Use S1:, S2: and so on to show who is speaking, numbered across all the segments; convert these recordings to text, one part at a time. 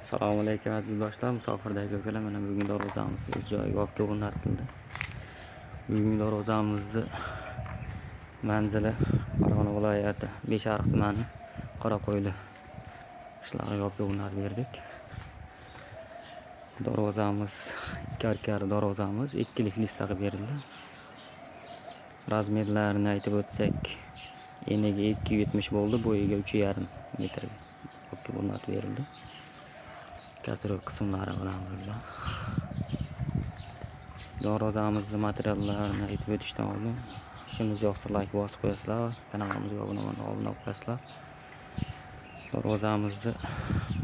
S1: Assalomu alaykum aziz do'stlar, musofirdagi ukalar, mana bugun darvozamiz o'z joyiga olib kelib o'rnatildi. Bugungi darvozamizni manzili Farg'ona viloyati Beshariq tumani Qoraqo'yli qishlog'iga olib kelib o'rnatib berdik. Darvozamiz ikki arkali darvozamiz ikkilik lista qilib berildi. Razmerlarini aytib o'tsak, eniga 2.70 bo'ldi, bo'yiga 3.5 metr olib kelib o'rnatib berildi. Козырёк qismlari bilan birga. Darvozamizni materiallarini aytib o'tishdan oldin ishimiz yoqsa layk bosib qo'yasizlar, kanalimizga obuna bo'lib qo'yasizlar. Darvozamizni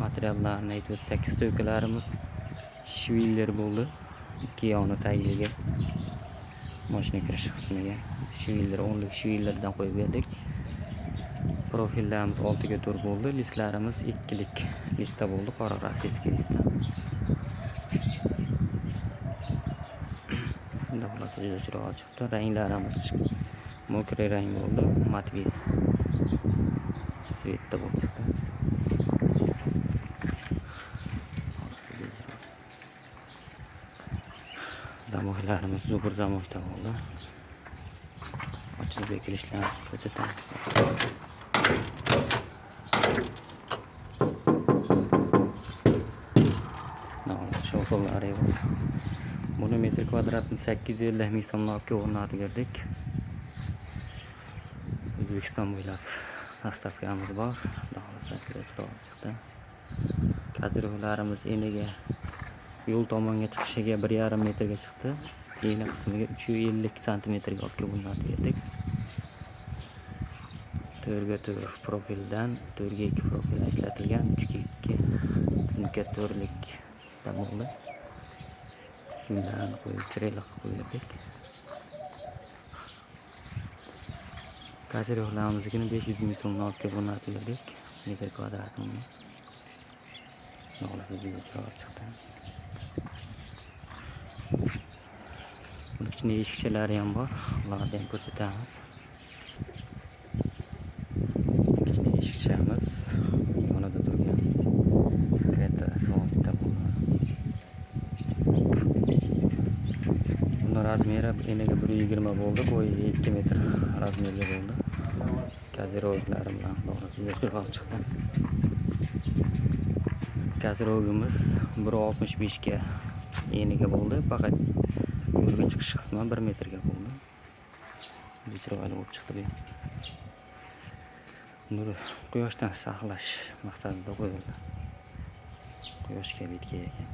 S1: materiallarini aytib o'tsak, стойка larimiz швеллер bo'ldi. Ikki yoni tagiga mashina kirish qismiga швеллер, 10lik швеллер dan qo'yib berdik. Profillarimiz 6 ga 4 bo'ldi. Listlarimiz ikkilik lista bo'ldi, qora российский lista. Xudo xohlasa juda chiroyli chiqdi. Ranglarimiz мокрый rang bo'ldi, матовый цвет da bo'lib chiqdi. Juda chiroyli. Zamoklarimiz зубр zamokda bo'ldi. Ochilib bekilishlarini ko'rsatamiz. Shovqinlari yo'q. Buni metr kvadratini 850 ming so'mdan olib kelib o'rnatib berdik. O'zbekiston bo'ylab доставка miz bor. Xudo xohlasa juda chiroyli chiqdi. Козырёк larimiz eniga yo'l tomonga chiqishiga 1,5 metrga chiqdi. Eni qismiga 350 santimetrga olib kelib o'rnatib berdik. 4ga 4 profildan 4ga 2 profil ishlatilgan, 3ga 2 tunka 4lik bo'ldi. Gullarni qo'yib chiroyli qilib qo'ydik. Козырёк larimizni 500 ming so'mdan olib kelib o'rnatib berdik. Metr kvadratini. Xohlasa juda chiroyli chiqdi. Buni kichkina eshikchalari ham bor. Ularni ham ko'rsatamiz. Kichkina eshikchamiz yonida turgan. Kreta bitta bo'ldi. Buni razmeri eniga 1.20 bo'ldi, bo'yi 2 metr razmerga bo'ldi. Козырёк lari bilan to'g'risi juda chiroyli chiqdi. Козырёк imiz 1.65 ga eniga bo'ldi, faqat yo'lga chiqish qismi 1 metrga bo'ldi. Juda chiroyli bo'lib chiqdi bu. Nur quyoshdan saqlash maqsadida qo'yildi. Quyoshga bitga ekan.